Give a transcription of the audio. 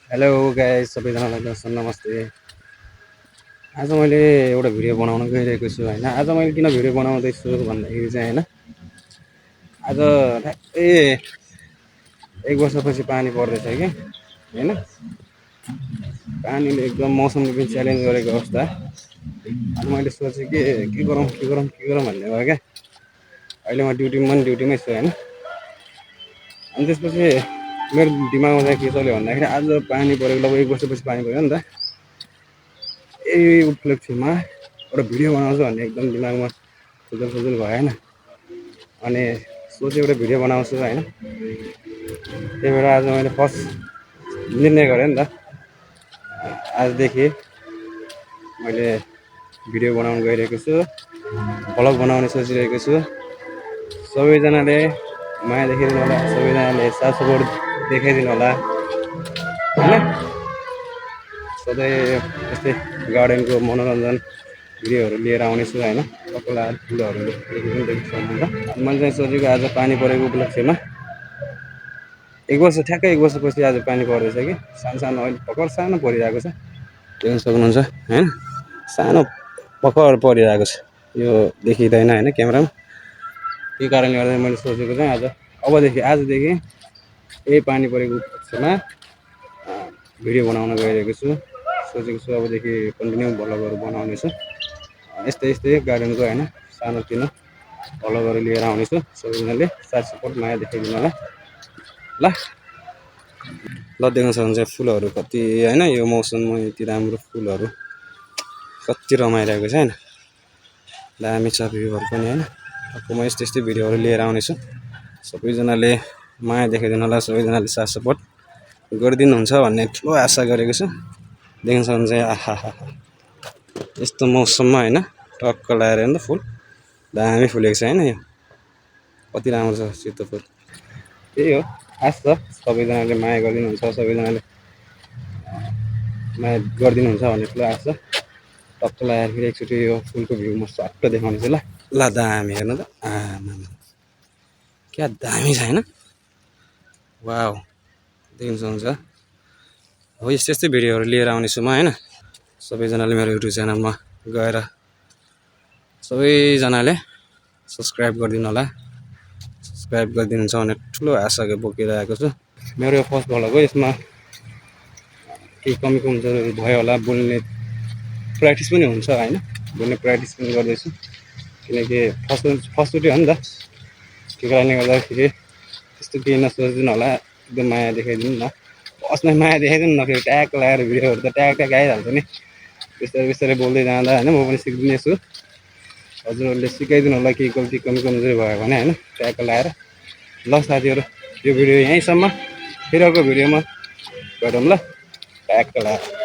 Hello guys, सबैजनालाई दर्शन नमस्ते। आज मैले एउटा भिडियो बनाउन गइरहेको छु हैन। आज मैले किन भिडियो बनाउँदैछु भन्दाखेरि चाहिँ हैन, आज ठ्याक्कै 1 वर्षपछि पानी पर्दैछ कि हैन। पानीले एकदम मौसमले पनि च्यालेन्ज गरेको अवस्था। अनि मैले सोचेँ कि के गरौँ भन्ने भयो क्या। अहिले म ड्युटीमै छु हैन। अनि त्यसपछि मेरो दिमागमा चाहिँ के चल्यो भन्दाखेरि आज पानी परेको लगभग 1 वर्षपछि पानी पऱ्यो नि त। यही उपलक्ष्यमा एउटा भिडियो बनाउँछु भन्ने एकदम दिमागमा सुझुल भयो हैन। अनि सोचेँ एउटा भिडियो बनाउँछु हैन। त्यही भएर आज मैले फर्स्ट निर्णय गरेँ नि त। आजदेखि मैले भिडियो बनाउन गइरहेको छु, भ्लग बनाउने सोचिरहेको छु। सबैजनाले माया देखाइदिनु होला, सबैजनाले साथ सपोर्ट देखाइदिनु होला हैन। सधैँ यस्तै गार्डनको मनोरञ्जन भिडियोहरू लिएर आउनेछु हैन। कपडा फुलहरू देखेको सक्नुहुन्छ। मैले चाहिँ सोचेको आज पानी परेको उपलक्ष्यमा 1 वर्षपछि आज पानी पर्दैछ कि। सानो अहिले भर्खर सानो परिरहेको छ, देख्न सक्नुहुन्छ हैन। सानो भर्खर परिरहेको छ, यो देखिँदैन हैन क्यामेरामा। त्यही कारणले गर्दा मैले सोचेको चाहिँ आजदेखि यही पानी परेको उपलक्ष्यमा भिडियो बनाउन गइरहेको छु। सोचेको छु अबदेखि कन्टिन्यू भ्लगहरू बनाउनेछु। यस्तै गार्डनको हैन सानोतिनो भ्लगहरू लिएर आउनेछु। सबैजनाले साथ सपोर्ट माया देखाइदिनु होला ल। देख्न सक्नुहुन्छ फुलहरू कति हैन, यो मौसममा यति राम्रो फुलहरू कति रमाइरहेको छ हैन। दामी छ भ्यूहरू पनि हैन। म यस्तै भिडियोहरू लिएर आउनेछु। सबैजनाले माया देखाइदिनु होला, सबैजनाले साथ सपोर्ट गरिदिनुहुन्छ भन्ने ठुलो आशा गरेको छु। देख्न सक्नुहुन्छ आहा यस्तो मौसममा हैन टक्क लगाएर हेर्नु फुल दामी फुलेको छ हैन। यो कति राम्रो छ सेतो फुल। त्यही हो आश छ सबैजनाले माया गरिदिनुहुन्छ, सबैजनाले माया गरिदिनुहुन्छ भन्ने ठुलो आश छ। टक्क लगाएर फेरि एकचोटि यो फुलको भ्यू म सट्ट देखाउनेछु ल। दामी हेर्नु त आमा क्या दामी छ हैन। वाउ देख्न सक्नुहुन्छ। हो यस्तै भिडियोहरू लिएर आउनेछु म हैन। सबैजनाले मेरो युट्युब च्यानलमा गएर सबैजनाले सब्सक्राइब गरिदिनु होला। सब्सक्राइब गरिदिनुहुन्छ भने ठुलो आशा बोकिरहेको छु। मेरो यो फर्स्ट भ्लग हो, यसमा केही कमी कमजोरी भयो होला। बोल्ने प्र्याक्टिस पनि हुन्छ हैन, बोल्ने प्र्याक्टिस पनि गर्दैछु किनकि फर्स्टचोटि हो नि त। त्यो कारणले गर्दाखेरि त्यस्तो केही नसोचिदिनु होला। एकदम माया देखाइदिनु न, फर्स्टमा माया देखाइदिनु न। फेरि ट्याग लगाएर भिडियोहरू त ट्याग आइहाल्छ नि। बिस्तारै बोल्दै जाँदा हैन म पनि सिक्दिनेछु। हजुरहरूले सिकाइदिनु होला केही गल्ती कमी कमजोरी भयो भने हैन ट्याग लगाएर। ल साथीहरू यो भिडियो यहीँसम्म, फेरि अर्को भिडियोमा भेटौँ ल ट्याग लगाएर।